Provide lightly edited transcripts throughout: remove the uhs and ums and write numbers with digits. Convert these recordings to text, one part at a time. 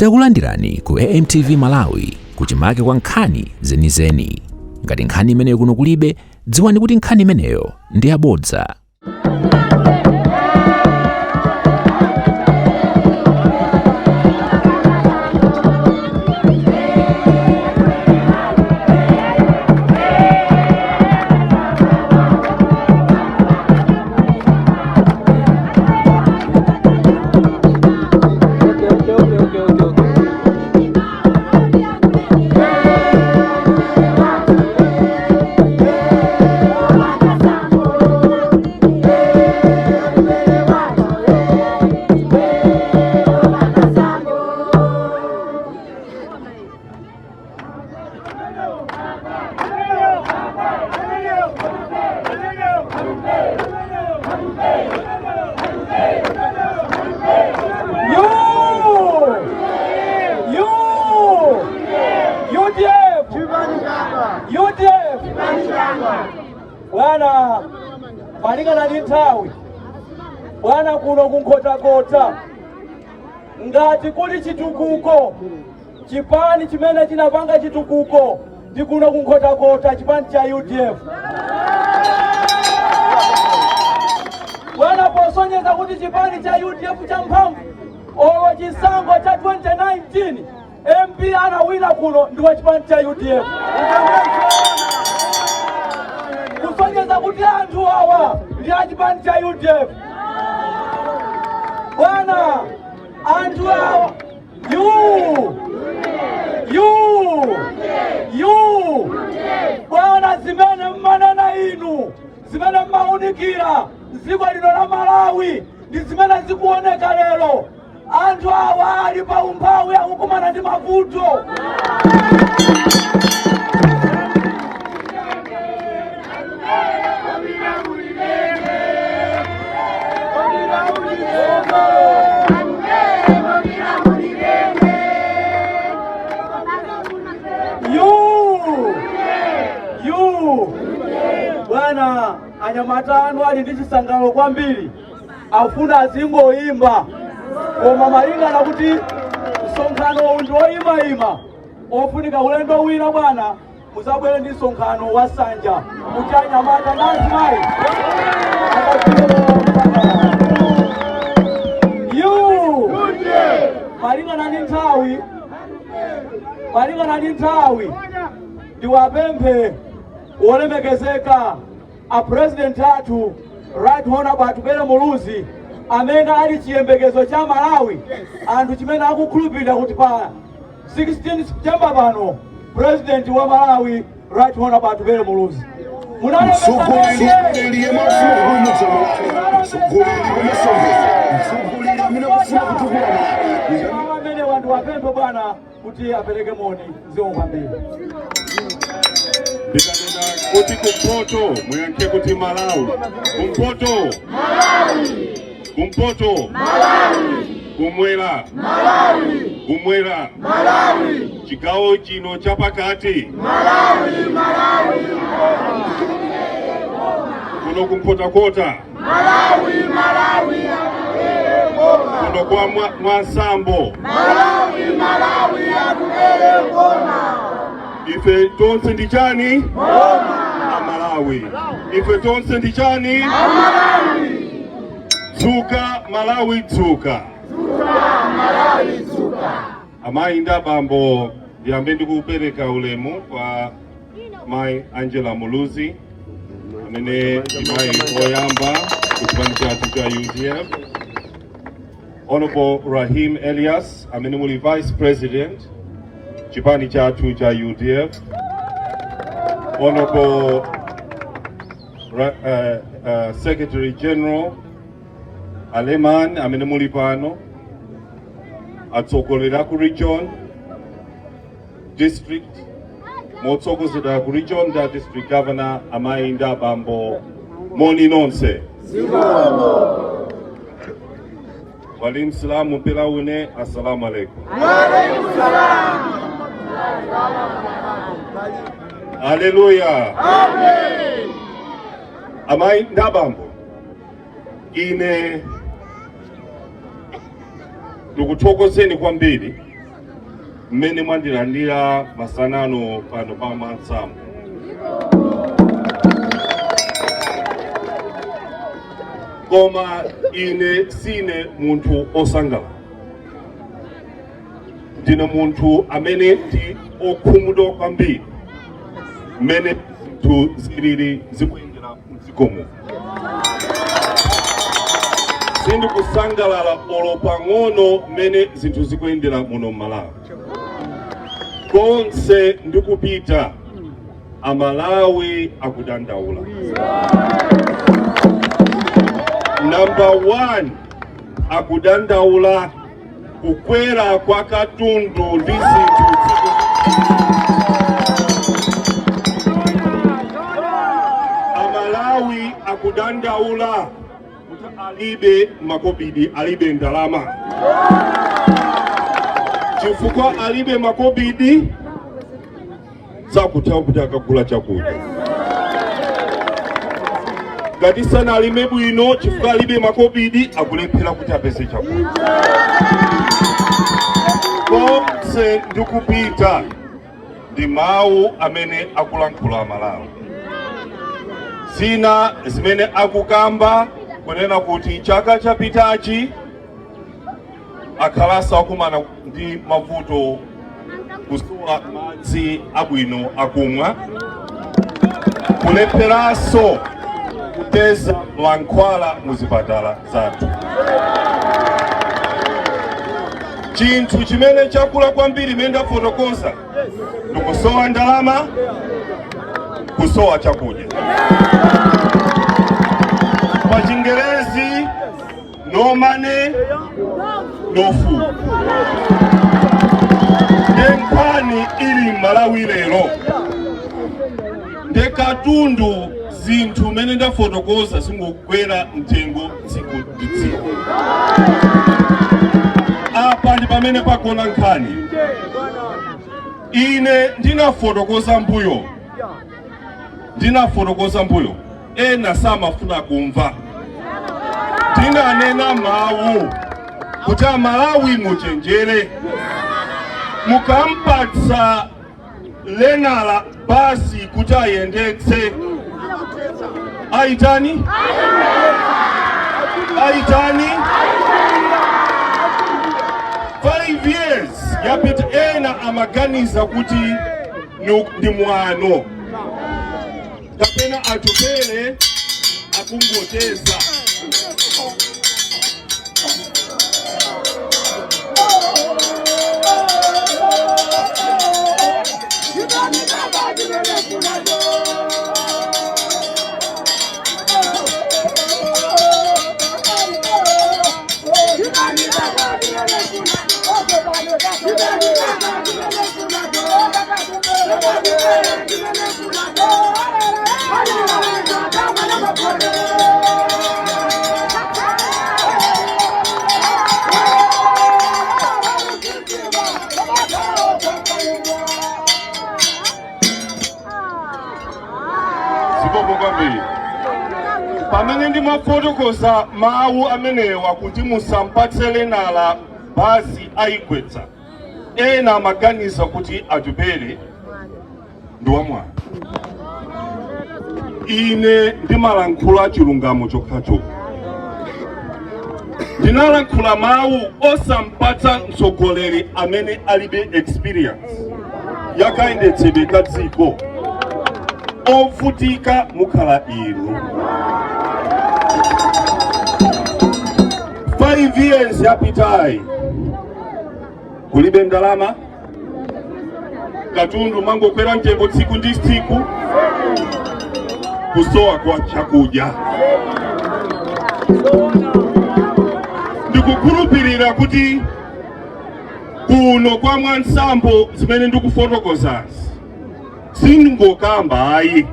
Takulandirani ku AMTV Malawi, kuchimake kwa nkhani zenizeni. Ngati nkhani imeneyo kuno kulibe, dziwani kuti nkhani imeneyo ndi yabodza. Okay. You! You! UDF! UDF! Bwana, malingana ndi nthawi, bwana, kuno kuNkhotakota ngati kuli chitukuko, chipani chimene chinapanga chitukuko ndi kuno kuNkhotakota, chipani cha UDF, bwana. Posonyeza kuti chipani cha UDF cha mphamvu, olo chisankho cha 2019 MP anawina kuno ndi wa chipani cha UDF, kusonyeza kuti anthu awa ndi a chipani cha UDF. Bwana, anthu awa, U U U bwana, zimene mmanena inu, zimene mmaunikira dziko lino la Malawi, ndi zimene zikuoneka lero. Anthu awa ali pa umphawi, akukumana ndi mavuto. U U bwana, anyamata anu ali ndi chisangalalo kwambiri, afuna azingoyimba, koma malingana kuti msonkhano uwu ndi woyimayima, ofunika ulendo wina, bwana, muzabwere ndi msonkhano wa sanja kuti anyamata ndi azimayi akapite. U malingana ndi nthawi, malingana ndi nthawi, ndiwapemphe wolemekezeka a President athu, Right Honorable Atupele Muluzi, amene ali chiyembekezo cha Malawi, anthu chimene akukhulupirira kuti pa 16 September pano President wa Malawi, Right Honorable Atupele Muluzi. Mtsogoleri yemwe akufuna kupulumutsa Malawi, mtsogoleri wamasomphenya, mtsogoleri amene akufuna kutukula Malawi. Amene wanthu wapemphe, bwana, kuti apereke moni. Zikomo kwambiri. Ndikanena kuti kumpoto, muyankhe kuti Malawi. Kumpoto, kumpoto, kumwera, kumwera, chigawo chino chapakati, kuno kuNkhotakota, kuno kwa Mwansambo, ife tonse ndi chani? Amalawi. Ife tonse ndi chani? Dzuka Malawi, dzuka! Amayi ndi abambo, ndiyambe ndikupereka ulemu kwa Mayi Angela Muluzi, amene ndi mayi oyamba ku chipani chathu cha UDF, Honorable Rahim Elias, amene muli Vice President chipani chathu cha UDF, Honorable Secretary General Aleman, amene muli pano, atsogoleri aku region, district, motsogozedwa ku region ndi a district governor, amayi ndi abambo, moni nonse. Wali msilamu mpela une, assalamu alaikum. Haleluya! Amayi ndi abambo, ine ndikuthokozeni kwambiri. Mmene mwandilandira masanano pano pa Mwansambo. Koma ine sine munthu osangalala, ndine munthu amene ndi okhumudwa kwambiri mmene zinthu zilili zikuyendera mdziko muno. Sindikusangalala olo pang'ono mmene zinthu zikuyendera muno m'Malawi. Konse ndikupita, Amalawi akudandaula. Number 1, akudandaula kukwera kwa katundu ndi zinthu. Amalawi akudandaula kuti alibe makobidi, alibe ndalama. Chifukwa alibe makobidi, sakutha kuti akagula chakudya. Ngati sanalime bwino, chifukwa alibe makobidi, akulephera kuti apeze chakudya. Konse ndikupita, ndi mawu amene akulankhula Amalawi. Zina zimene akukamba kunena kuti chaka chapitachi akhalanso akumana ndi mavuto, kusowa madzi abwino akumwa, kulepheranso kupeza mankhwala mu zipatala zathu. Chinthu chimene chakula kwambiri imene ndafotokoza ndikusowa ndalama, kusowa chakudya. Pa Chingerezi, no money, no food. Nkhani ili Malawi lero nde katundu, zinthu mene ndafotokoza zingokwera mtengo tsiku ndi tsiku. Apa ndi pamene pagona nkhani. Ine ndinafotokoza mbuyo, ndinafotokoza mbuyo, ena samafuna kumva. Ndinanena mawu kuti Amalawi muchenjere, mukampatsa lenala basi kuti ayendetse, aitani aitani? 5 years yapita, ena amaganiza kuti ndi mwano kapena Atupele akungoteza. Zikomo kwambiri. Pamene ndimafotokoza mawu amenewa kuti musampatse lenala basi ayigwetsa, ena amaganiza kuti Atupele ndi wamwana. Ine ndimalankhula chilungamo chokhacho. Ndinalankhula mawu osampatsa mtsogoleri amene alibe experience yakayendetsedwe ka dziko. Ovutika mukhala inu. 5 years yapitayi kulibe ndalama, katundu mangokwera mtengo tsiku ndi tsiku, kusowa kwa chakudya. Ndikukhulupirira kuti kuno kwa Mwansambo zimene ndikufotokozazi sindingokamba ayi,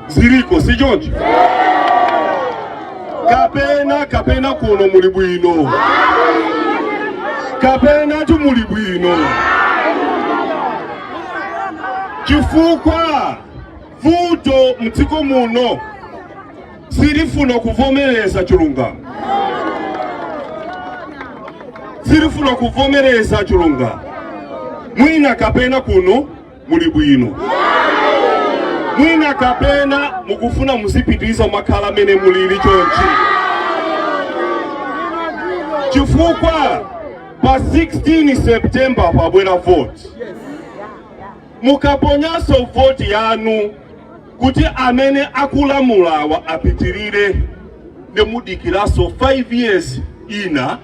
ziliko, si choncho? Kapena kuno muli bwino, kapena tumuli bwino, chifukwa vuto mdziko muno silifuna kuvomereza chilungamo. Silifuna kuvomereza chilungamo. Mwina kapena kuno muli bwino, mwina kapena mukufuna muzipitiriza makhala mene mulili chonchi, chifukwa pa 16 September pabwera vote. Mukaponyanso voti yanu kuti amene akulamulawa apitirire, ndimudikiranso 5 years ina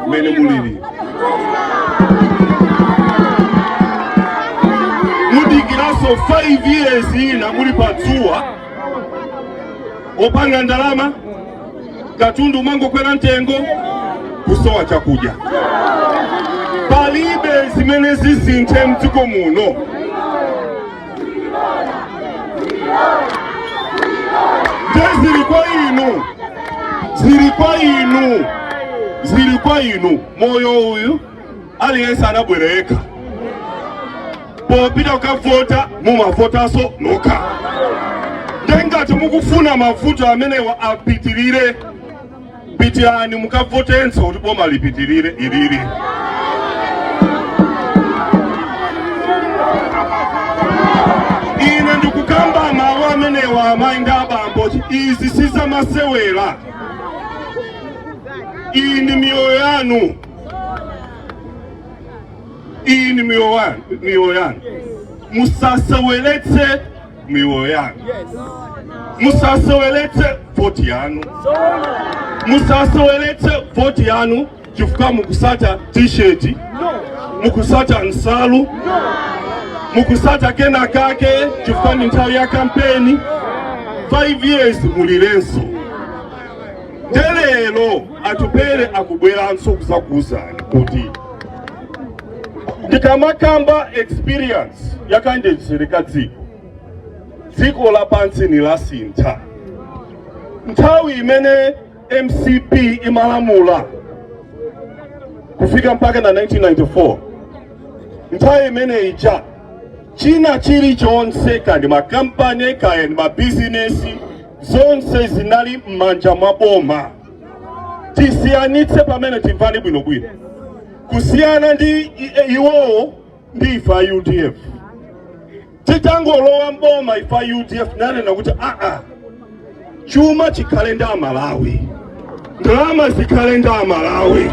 mene mulili, mudikiranso 5 years ina muli padzuwa, opanga ndalama, katundu umangokwera mtengo, kusowa chakudya. Palibe zimene zisinthe mdziko muno. Nde zili kwa inu, zili kwa inu, zili kwa inu. Moyo uyu aliyense anabwereka popita kukavota, mumavotanso nokha. Ndengati mukufuna mavuto amenewa apitirire, pitirani mukavotenso kuti boma lipitirire ilili. Ine ndikukamba mawu amenewa, amayi ndi abambo, izi sizamasewera. Iyi ndi miyoyo yanu, iyi ndi miyoyo yanu. Musaseweletse miyoyo yanu, musaseweletse voti yanu, musaseweletse voti yanu chifukwa mukusata t-shirt, mukusata nsalu, mukusata kena kake chifukwa ndi nthawi ya kampeni. 5 years mulirenso. Ndelero Atupele akubweranso kuzakuuzani kuti ndikamakamba experience yakayendetsedwe ka dziko, dziko lapansi ni lasintha. Nthawi imene MCP imalamula kufika mpaka na 1994, nthawi imene ija china chilichonse, kandi makampani kaya ndi mabizinesi, zonse zinali m'manja mwa boma. Tisiyanitse pamene, timvani bwinobwino kusiyana ndi iwowo ndi ife a UDF. Titangolowa mboma ife a UDF nanena kuti aa, chuma chikhale ndi Amalawi, ndalama zikhale ndi Amalawi.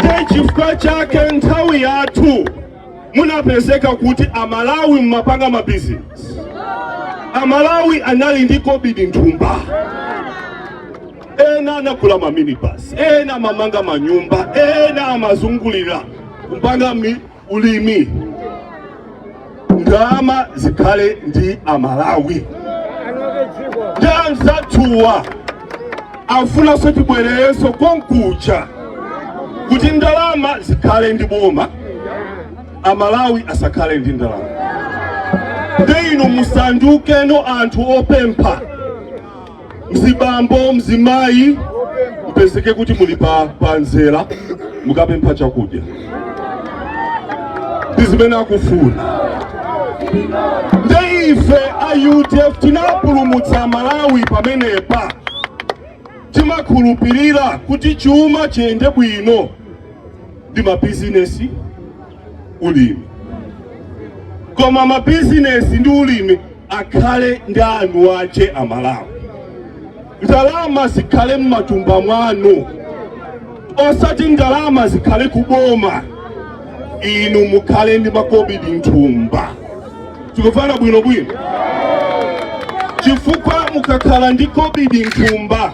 Te chifukwa chake nthawi yathu munapezeka kuti Amalawi mmapanga mabizinesi, Amalawi anali ndi kobidi nthumba, ena anagula maminibus, ena amamanga manyumba, ena amazungulira kupanga ulimi. Ndalama zikhale ndi Amalawi. Ndi anzathuwa afunanso tibwererenso konkuja kuti ndalama zikhale ndi boma, Amalawi asakhale ndi ndalama. Ndi inu musandukeno anthu opempha, mzibambo, mzimayi, mpezeke kuti muli pa nzera mukapempha chakudya. Ndi zimene akufuna. Nde ife a UDF tinapulumutsa Malawi pamenepa. Timakhulupirira kuti chuma chiyende bwino ndi mabizinesi, ulimi, koma mabizinesi ndi ulimi akhale ndi anu ache Amalawi. Ndalama zikhale m'matumba mwanu, osati ndalama zikhale kuboma, inu mukhale ndi makobidi nthumba. Tikufana bwinobwino, chifukwa mukakhala ndi kobidi nthumba,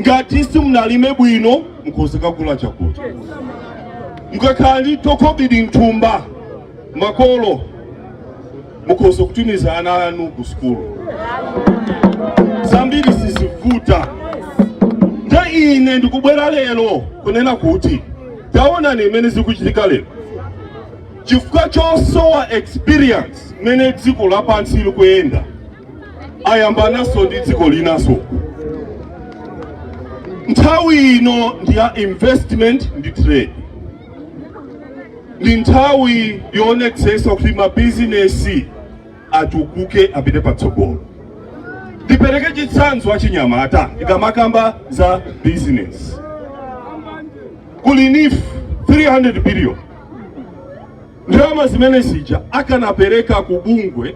ngati simunalime bwino mukhoza kugula chakudya. Mukakhala ndi tokobidi nthumba, makolo mukhoza kutumiza ana anu ku sukulu, zambiri sizivuta. Nde ine ndikubwera lero kunena kuti taonani imene zikuchitika lero chifukwa chosowa experience mmene dziko lapansi likuyenda, ayambananso ndi dziko linanso. Nthawi ino ndi ya investment ndi trade, ndi nthawi yoonetsetsa kuti mabizinesi atukuke, apite patsogolo. Ndipereke chitsanzo achinyamata, ndikamakamba za business, Kuli NEEF 300 billion, ndalama zimene zija akanapereka ku bungwe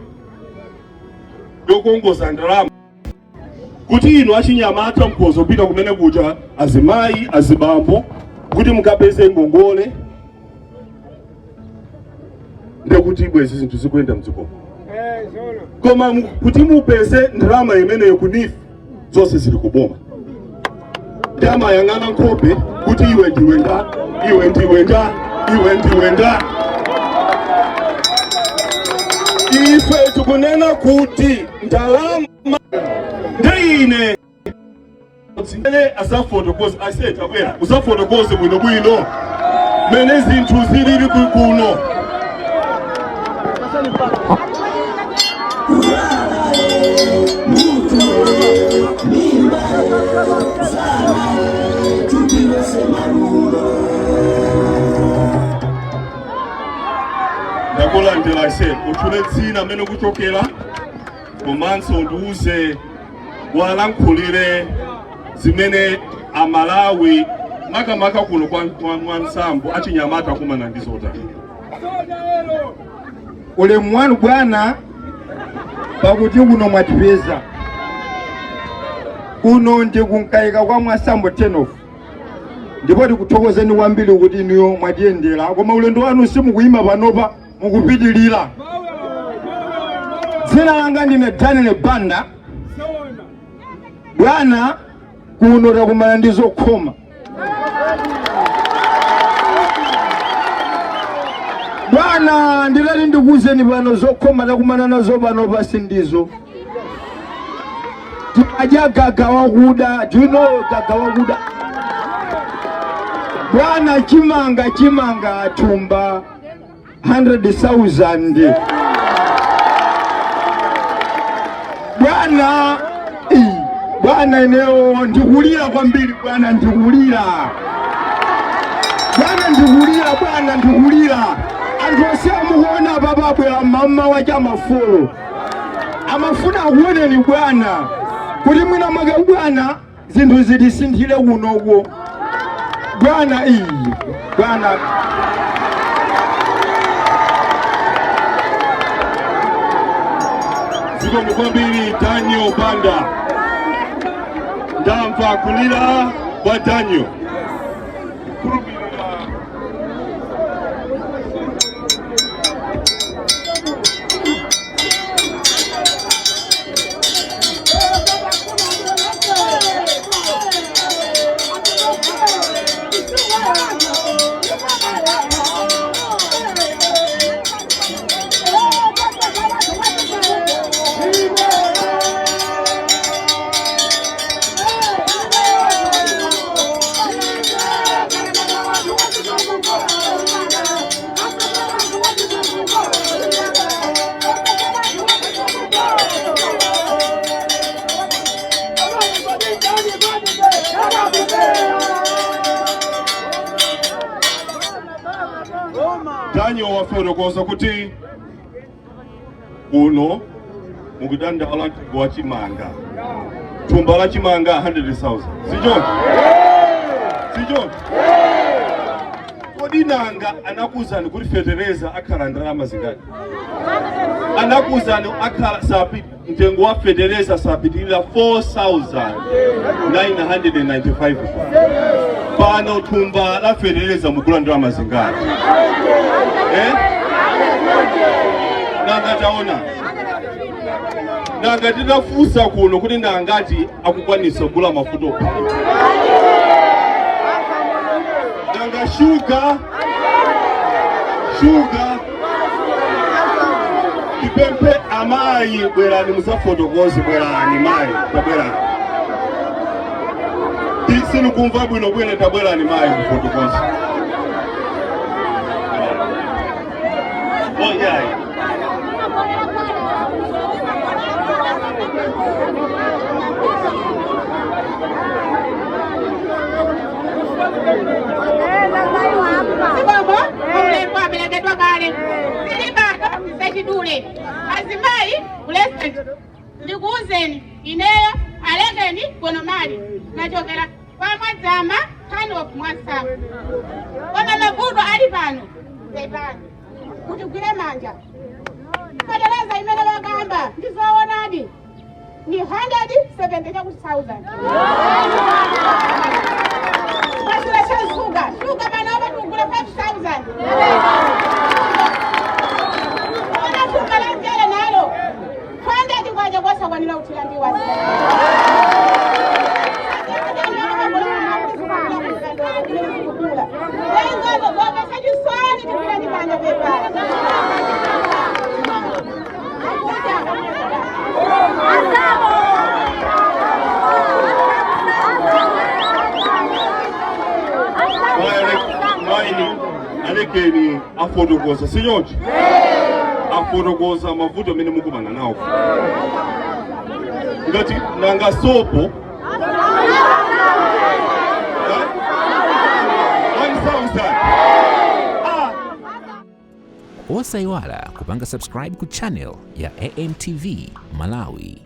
yokongoza ndalama kuti inu achinyamata mukhoza kupita kumene kuja, azimayi, azibambo, kuti mukapeze ngongole, ndekuti bwezi zinthu zikuyenda mdziko. Koma kuti mupeze ndalama imeneyo ku NEEF, zonse zili kuboma. Ndiamayang'ana nkhope kuti iwe ndiwe nda, iwe ndiwe nda, iwe ndiwe nda. Ife tikunena kuti ndalama ndi ine ene asafotokoze ase tabwera usafotokoze bwinobwino mene zinthu zilili kuno. Ndakulandira ise, utchule dzina, amene kuchokera, komanso ndiuze walankhulire zimene Amalawi, makamaka kuno kwa Mwansambo, achinyamata akumana ndi zotani. Ulemu wanu bwana, pakuti kuno mwatipeza. Kuno ndi kunkayika kwa Mwansambo turn-off, ndipo tikuthokozeni kwambiri kuti inuyo mwatiyendera, koma ulendo wanu simukuyima panopa, mukupitilira. Dzina langa ndine Daniel Banda. Bwana, kuno takumana ndi zokhoma. Bwana, ndilati ndikuwuzeni pano, zokhoma takumana nazo pano pasi ndizo timadya gaga wakuda. Do you know gaga wakuda, bwana? Chimanga, chimanga thumba 100,000, bwana. Ii, bwana, ineyo ndikulira kwambiri bwana, ndikulira bwana, ndikulira bwana, ndikulira. Anthu onse amukuona papa abwera mama wa chamafolo, amafuna akuoneni bwana, kuti mwina mwake bwana zinthu zitisinthire kunoko bwana. Iyi bwana. Zikomo kwambiri, Daniel Banda. Ndamva kulira kwa Daniel. Khulupirira. Daniel wafotokoza kuti kuno mukudandaula mtengo wa chimanga, thumba la chimanga 100,000, sichoncho? Sichoncho? Kodi nanga anakuwuzani kuti fetereza akhala ndalama zingati? Anakuwuzani akhala sapi mtengo wa fetereza sapitirira 4995. Pano thumba la fetereza mugula ndalama zingati, eh? Nanga taona, nanga titafunsa kuno kuti nangati akukwanisa kugula mafuta ophika? Nanga shuga? Shuga, tipemphe amayi, bwerani musafotokoze. Bwerani mayi, tabwerani. Sinikumva bwino bwino, tabwerani mayi mufotokoze. Oh, yeah. Zikomo. Ulemu aperekedwa kale. Silibato sechidule. Azimayi pulezidenti, ndikuwuzeni, ineyo alekeni konomali, nachokera kwa Mwadzama. Town of Mwansapo. Koma mavuto ali pano, pepani mutigwire manja. Feteleza imene wakamba ndizoonadi, ni 170 chakuti 1000. Pasula cha shuga, shuga panopa tikugula 5000. Ona thumba la mchere nalo 100 kwacha kwasakwanira kuthira ndiwasi. Lengozo zopesa chisoni, tigwira ndi manja, pepani. Mayi, alekeni afotokoza, sichoncho? Afotokoza mavuto amene mukumana nawo. Ngati nanga sopo 1000. Ah. Osayiwala kupanga subscribe ku channel ya AMTV Malawi.